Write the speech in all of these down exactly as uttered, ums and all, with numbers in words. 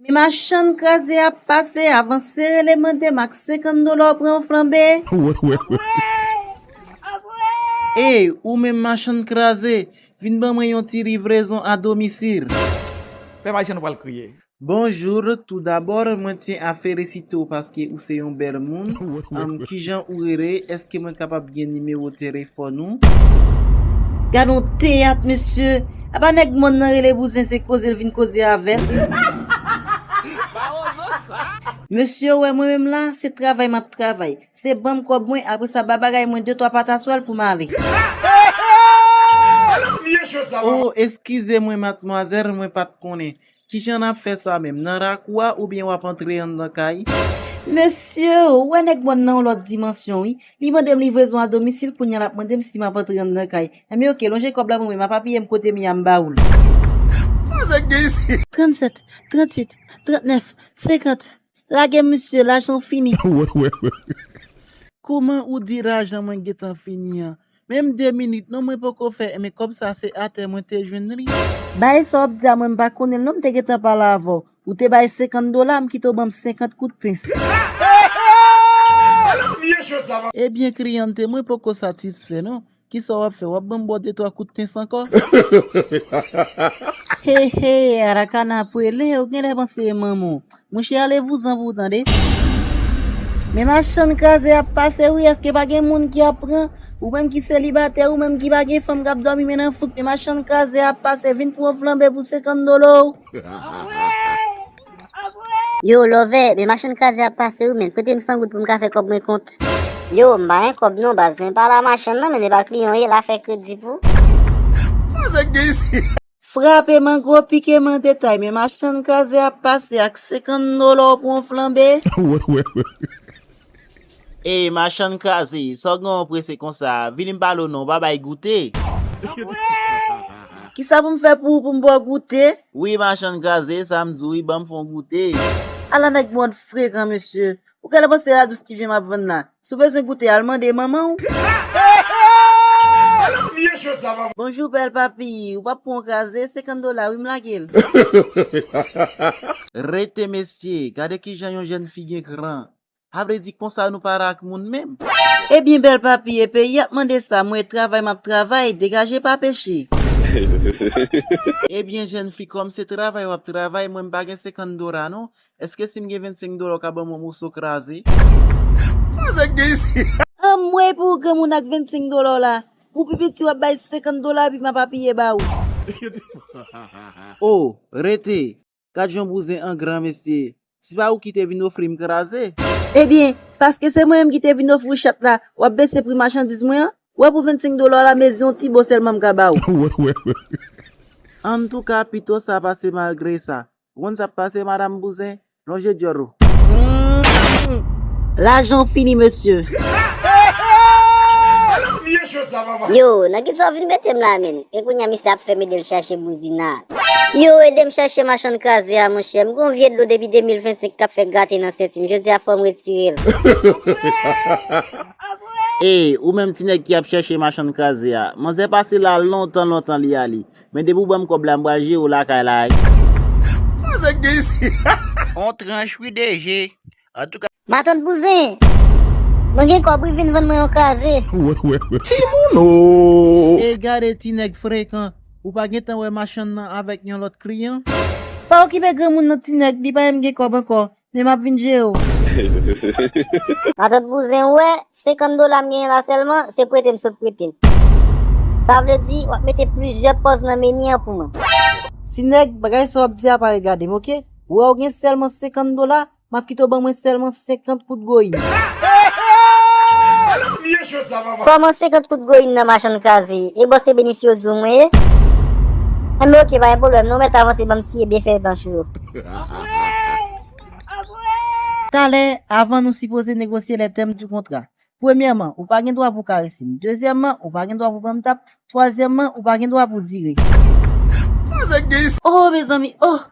Men machann kraze ap pase, avanse rele mande m ak senkant dola w pran yon flanbe. Ey, ou menm machann kraze, vin ban mwen yon ti livrezon a domisil. Pèp ayisyen nou pral kriye. Bonjou, toudabò, mwen tyen a felisite w paske ou se yon bèl moun. Ann, kijan ou rele? Èske mwen kapab gen nimewo telefòn ou? Gad yon teyat, mesye. Apa nèg mòn nan rele bouzen se koze l vin koze avè l. Mesye, ou wè mwen menm la, se travay m ap travay. Se ban m kòb mwen, apre sa ba bagay mwen de twa pataswèl pou m ale. Oh, eskize mwen, madmwazèl, mwen pa t konnen. Kijan n ap fè sa menm? Nan lakou a oubyen w ap antre anndan kay? Mesye, ou wè nèg mòn nan yon lòt dimansyon, wi. Li mande m livrezon a domisil, kounye a l ap mande m si m ap antre anndan kay. Enben, oke, lonje kòb la pou mwen, m ap apiye m kote m ye a, m ba ou l. Trannsèt, trantuit, trantnèf, senkant. Lage m, mesye, lajan w fini. Kouman ou di lajan mwen gentan fini an? Menm de minit non, mwen poko fè, men kòb sa se atè mwen te jwenn li. Bay sa w ap di a, mwen m pa konnen l non, m te gentan pale avè w. Ou te bay senkant dola, m kite w ban m senkant kout pens. Ebyen, kliyante, mwen poko satisfè non. Kisa w ap fè? W ap ban m bò de twa kout pens ankò? He he, alakana pwele, ou genlè panse e manman w. Monchè, ale vouzan pou w tande. Men machann kraze ap pase wi, èske pa gen moun ki ap pran? Ou menm ki selibatè, ou menm ki pa gen fanm k ap dòmi men nan fouk, men machann kraze ap pase, vin pran yon flanbe pou senkant dola w. Yo, love, men machann kraze ap pase wi, men prete m san goud pou m ka fè kòb mwen kont. Yo, m pa gen kòb non, baz, men pa la machann nan, men e pa kliyan w ye, la fè kredi pou. Frape m an gwo, pike m an detay, men machann kraze ap pase ak senkant dola w pou yon flanbe. Ey, machann kraze, sa w gen w prese konsa, vini m pale w non, w pa bay goute. Kisa pou m fè pou ou pou m ba w goute? Wi, machann kraze, sa m di w wi, ban m fè w goute. Ala nèg mòn frekan, mesye. Ou genlè panse se ladous ki vyen m ap vann la. Si w bezwen goute, al mande manman w. Bonjou, bèl papi. Ou p ap pran yon kraze, senkant dola wi, m lage l. Rete, mesye, gade kijan yon jèn fi gen kran. Sa vle di konsa nou pale ak moun menm? Ebyen, bèl papi, e peyi ap mande sa, mwen travay m ap travay, degaje pa peche. Ebyen, jèn fi, kòm se travay w ap travay, mwen m pa gen senkant dola non. Èske si m gen vennsenk dola, w ka ban m yon moso kraze? Anmwey, pou ou granmoun ak vennsenk dola w la, pou pi piti w ap bay senkant dola epi m ap apiye ba ou. Oh, rete! Gad jan bouzen an gran mesye. Se pa ou ki te vin ofri m kraze? Ebyen, paske se mwen menm ki te vin ofri w chat la, w ap bese pri machandiz mwen an? Ou wè pou vennsenk dola w la, mezi yon ti bo sèlman m ka ba ou. Antouka, pito sa pase malgre sa. Ou konn sa k pase, madanm bouzen? Lonje djòl ou. Lajan w fini, mesye. Yo, nan kisa w vin mete m la menm? E kounye a misye ap fè m ede l chache bouzina. Yo, ede m chache machann kraze a, monchè. M gen yon vye dlo depi de mil vennsenk k ap fè grate nan senti m. Jodi a fò m retire l. Ey, ou menm ti nèg ki ap chache machann kraze a, manzè pase la lontan lontan li ale. Men depi w ban m kòb la, m pral jere w lakay la wi. On tranch wi, D G. Antouka. Matant bouzen! Mwen gen kòb wi, vin vann mwen yon kraze. Timoun o! Ey, gade ti nèg frekan. Ou pa gentan wè machann nan avèk yon lòt kliyan? Pa okipe granmoun nan, ti nèg, li pa menm gen kòb ankò. Men m ap vin jere w. Matant bouzen, ou wè, senkant dola m genyen la sèlman, se prete m sot prete l. Sa vle di, w ap mete plizyè pòz nan meni an pou mwen. Ti nèg, bagay sa w ap di a pa regade m, oke? Ou wè w gen sèlman senkant dola, m ap kite w ban mwen sèlman senkant kout goyin. Kòman senkant kout goyin nan, machann kraze? E bòs ebeni si yo di w mwen ye? Enben oke, pa gen pwoblèm non, mèt avanse ban m siye de fèy planch ou yo. Talè, avan nou sipoze negosye les termes du contrat. Premyèman, ou pa gen dwa pou w karese m. Dezyèmman, ou pa gen dwa pou w pran m tap. Twazyèmman, ou pa gen dwa pou w dire. Oh, mezanmi, oh!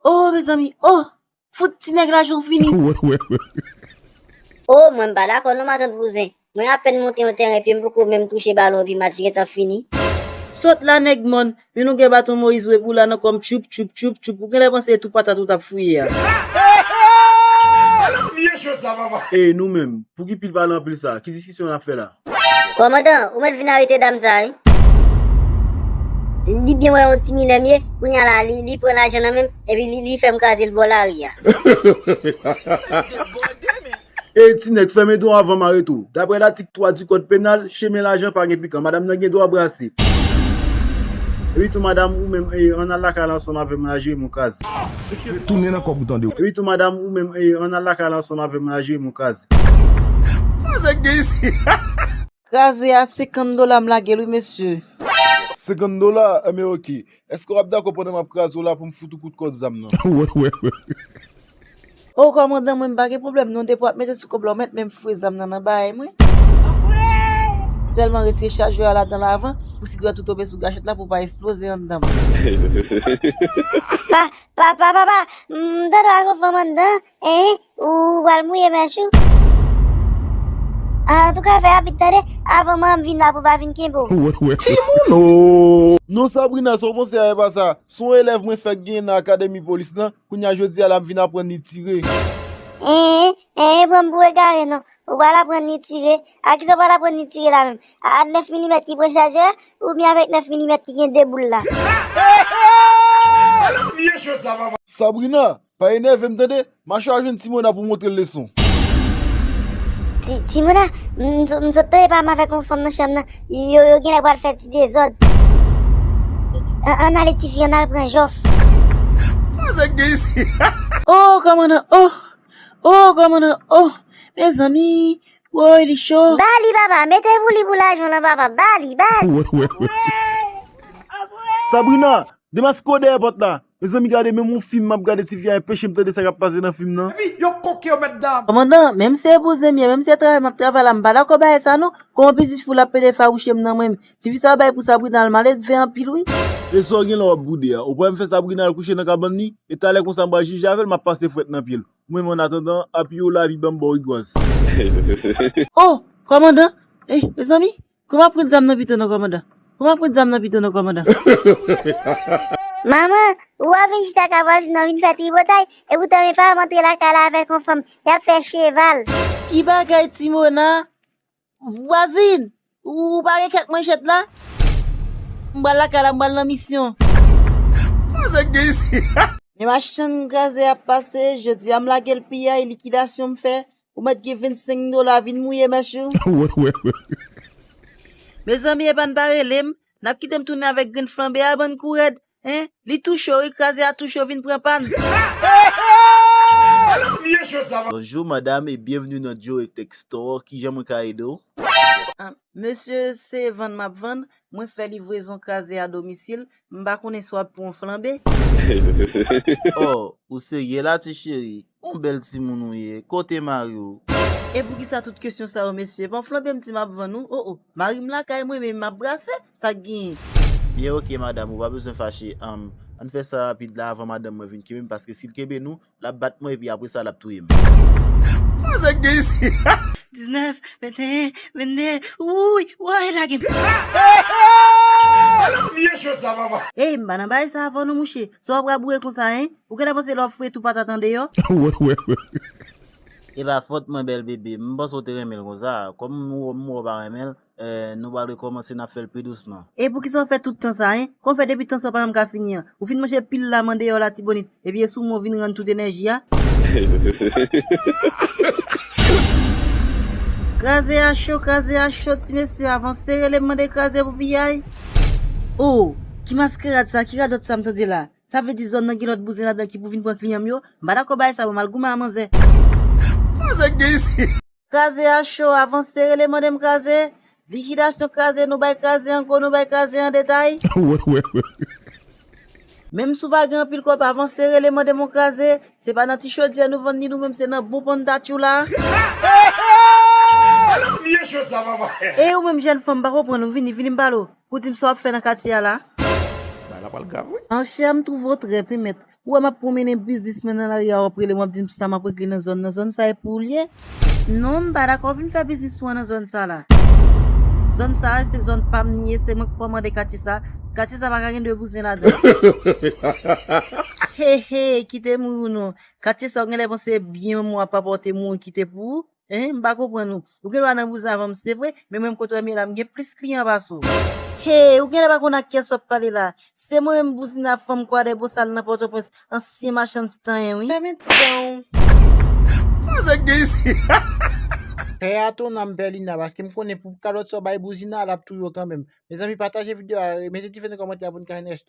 Oh, mezanmi, oh! Fout ti nèg lajan w fini. Oh, mwen m pa dakò non, matant bouzen. Mwen apèn monte yon tèren, pye m poko menm touche balon epi match gentan fini. Sot la nèg mòn, men nou gen baton Moyiz Web ou la nan kòm tchoup, tchoup, tchoup, tchoup. Ou genlè panse e tou patat ou t ap fouye a. Vye cho sa, papa. E nou menm, pou ki pil pale anpil sa? Ki diskisyon n ap fè la? Kòmandan, ou mèt vin arete dam sa, wi. Li byen wè yon ti minè m ye, kounye a la, li, li pran lajan nan men m, epi li, li fè m kraze l bò lari a. Ey, ti nèg, fèmen dwa w avan m arete w. Daprè latik twa di kòd penal, chemen lajan pa gen pikan. Madanm nan gen dwa brase. Epi tou, madanm, ou menm, e, ann al lakay la ansanm avè m, n a jere m, ou kraze. Tounen nan kòb ou tande. Epi tou, madanm, ou menm, e, ann al lakay la ansanm avè m, n a jere m, ou kraze. Sa k gen isi? Kraze a senkant dola m lage l wi, mesye. Senkant dola? Enben, oke. Èske w ap dakò pandan m ap kraze w la pou m fout ou kout kòt zam nan? Wè, wè, wè. O, kòmandan, mwen m pa gen pwoblèm non, depi w ap mete sou kòb la, w mèt menm foure zam nan nan bay mwen. Sèlman retire chajè a ladan l avan, pou si dwèt ou tonbe sou gachèt la, pou w pa esploze anndan m. Pa, pa, pa, pa, pa, m tande w ak yon fanm anndan, en, ou pral mouye mèch ou. Antouka, fè rapid tande, avan manman m vin la pou pa vin kenbe w. Wè, wè. Timoun o! Non, Sabrina, sa w panse a e pa sa. Se yon elèv mwen fèk genyen nan akademi polis lan, kounye a jodi a la m vin aprann li tire. En, en, pran m pou egare non. Ou pral aprann li tire. A kisa w pral aprann li tire la menm? A, a nèf milimèt ki pran chajè a, oubyen avèk nèf milimèt ki gen de boul la? Vye cho sa, papa. Sabrina, pa enève m tande. Mache al jwenn Ti Mona pou montre l leson. Ti, Ti Mona, m, m sot, m sot tande pa m avèk yon fanm nan chanm nan. Yo, yo genlè pral fè ti dezòd. An, ann ale tifi, ann al pran jòf. Sa k gen isi? O, kòmandan, o! O, kòmandan, o! Mezanmi, woy, li cho. Ba li, papa, mete pou li pou lajan lan, papa, ba li, ba li. Wè, wè, wè. Sabrina, demaske w dèyè pòt la. Mezanmi, gade, menm yon fim m ap gade, tifi a enpeche m tande sa k ap pase nan fim nan. Epi, yo koke yo, mètdam. Kòmandan, menm si e bouzen m ye, menm si e travay m ap travay la, m pa dakò bagay sa non. Kòman pitit fi w la ap pede fawouche m nan men m? Tifi sa w bay pou Sabrina, l maledve anpil, wi. E sa w gen la w ap boude a? Ou pa wè m fè Sabrina al kouche nan kabann li? E talè konsa m pral jije avè l, m ap pase fwèt nan pye l. Ou menm, annatandan, apiye w lavi, ban m ba w rigwaz. O, kòmandan! E, mezanmi, kòman pran zam nan pito non, kòmandan? Kòman pran zam nan pito non, kòmandan? Manman, ou a vin chita ka vwazin nan vin fè tripotay, epoutan men pa w antre lakay la avèk yon fanm, y ap fè cheval. Ki bagay, Ti Mona? Vwazin, ou pa gen kèk manchèt la? M pral lakay la, m pral nan misyon. Sa k gen isi? Men machann kraze ap pase, jodi a m lage l piyay, likidasyon m fè, ou mèt gen vennsenk dola, vin mouye mèch ou. Wè, wè, wè. Mezanmi, epa n pa rele m, n ap kite m tounen avèk grenn flanbe a, bann kou rèd. En, li tou cho wi, kraze a tou cho, vin pran pa n. Vye cho sa, papa. Bonjour madame et bienvenue dans Joe Tech Store. Kijan mwen ka ede w? Ah, mesye, se vann m ap vann. Mwen fè livrezon kraze a domisil. M pa konnen si w ap pran flanbe. Oh, ou serye la, ti cheri? Yon bèl timoun ou ye. Kote mari w? E poukisa tout kesyon sa yo, mesye? Bon, flanbe m di m ap vann ou. Oh, oh. Mari m lakay mwen, men m ap brase. Sa k genyen? Byen, oke, madanm, ou pa bezwen fache. Ann, ann fè sa rapid la avan madanm mwen vin kenbe m, paske si l kenbe nou, l ap bat mwen, epi apre sa, l ap touye m. Sa k gen isi? Diznèf, venteyen, vennde, wouy, woy, lage m. Vye cho sa, papa. Ey, m pa nan bagay sa avan non, mouche. Sa w ap raboure konsa, en? Ou genlè panse lè w ap fouye tou patat andeyò? Wè, wè, wè. E pa fòt mwen, bèl bebe. M panse w te renmen l konsa. Kòm m wè w pa renmen l, eh, nou pral rekòmanse, n ap fè l pi dousman. E poukisa w fè tout tan sa, en? Kòman w fè depi tan sa w pa janm ka fini an? Ou fin manje pil lam andeyò Latibonit, epi e sou mwen w vin rann tout enèji a? Kraze a cho, kraze a cho, ti mesye, avanse, rele m mande kraze pou piyay. Oh, ki maskarad sa, ki radòt sa m tande la? Sa vle di zòn nan gen lòt bouzen ladan ki pou vin pran kliyan m yo? M pa dakò bagay sa, bon, m al goumen a manzè. Sa k gen isi? Kraze a cho, avanse, rele mande m kraze. Likidasyon kraze, nou bay kraze an gwo, nou bay kraze an detay. Wè, wè, wè. Menm si w pa gen anpil kòb, avanse, rele mande m yon kraze. Se pa nan ti chodyè nou vann li, nou menm se nan bon panta tchou la. Vye cho sa, papa. E ou menm jèn fanm, m pa konprann ou, vini, vini m pale w. Pou di m sa w ap fè nan katye a la? Bagay la pral grav, wi. Anchè, m twouve w trè pimèt. Ou wè m ap pwomennen biznis mwen nan lari a, w ap rele m, w ap di m sa m ap regle nan zòn nan. Zòn sa e pou ou l ye? Non, m pa dakò vin fè biznis ou an nan zòn sa la. Zòn sa a se zòn pa m li ye, se mwen ki kòmande katye sa. Katye sa pa ka gen de bouzin ladan. He he, kite m ri w non. Katye sa ou genlè panse byen mwen ap apòte moun kite pou ou? Hein, m pa konprann ou. Ou gen dwa nan bouzin avè m, se vre, men mwen menm kote w ye la, m gen plis kliyan pase w. He, ou genlè pa konn ak kiyès w ap pale la. Se mwen menm bouzin a fanm Kwadèbosal nan Pòtoprens, ansyen machann titanyen, wi. Fèmen tan w. Kote nèg gen isi? Pè a ton nanm Pè Lina, paske m konnen pou kalòt sa w bay bouzin a, l ap touye w kanmenm. Mezanmi, pataje videyo a, mete ti fè nan kòmantè a pou n ka jwenn rès la.